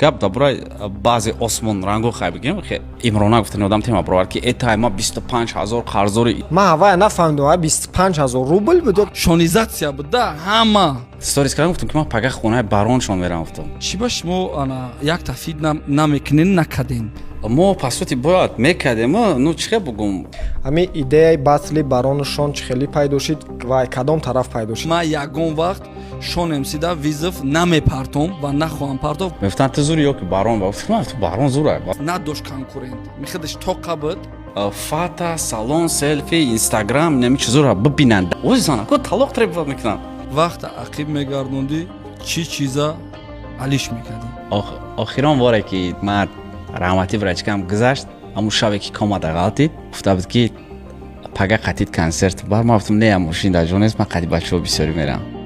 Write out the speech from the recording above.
Гап дар бораи баъзе осмон ранго хай бигем. Имрона гуфтани одам тема баровард, ки этай ма 25 000 қарздори. Ман ҳавая нафаҳмидам, ай 25 000 рубл буд ё Шонизатсия буда ҳама. Сторис кардам, гуфтам, ки ман пага хонаи бароншон мерам, гуфтам. Чӣ ба шумо ана як тафид намекунен, накаден? Мо пасоти бояд мекардем, ну чӣ хел бугум. Ҳамин идеяи батли барону Шон чӣ хеле пайдо шид ва кадом тараф пайдо шид? Ман ягон вақт Шон МСда вызов намепартом ва нахоҳам партофт. Мегуфтанд, ту зури ё ки барон? Гуфтам, барон зура. Надошт конкурент, михудаш тоқа буд. Фата салон, селфи, Инстаграм, нами чизоро бибинанд. Ой, занако талоқ требовать мекунанд. Вақта ақиб мегардондӣ, чӣ чиза алиш мекардӣ? Охирон боре ки ман раҳматӣ врачкам гузашт, ҳамун шабе ки комада ғалтид, гуфта буд, ки пага қатид консерт бар. Ман гуфтам, не, мошин дар ҷо нест, ман қади бачаҳо бисёрӣ мерам.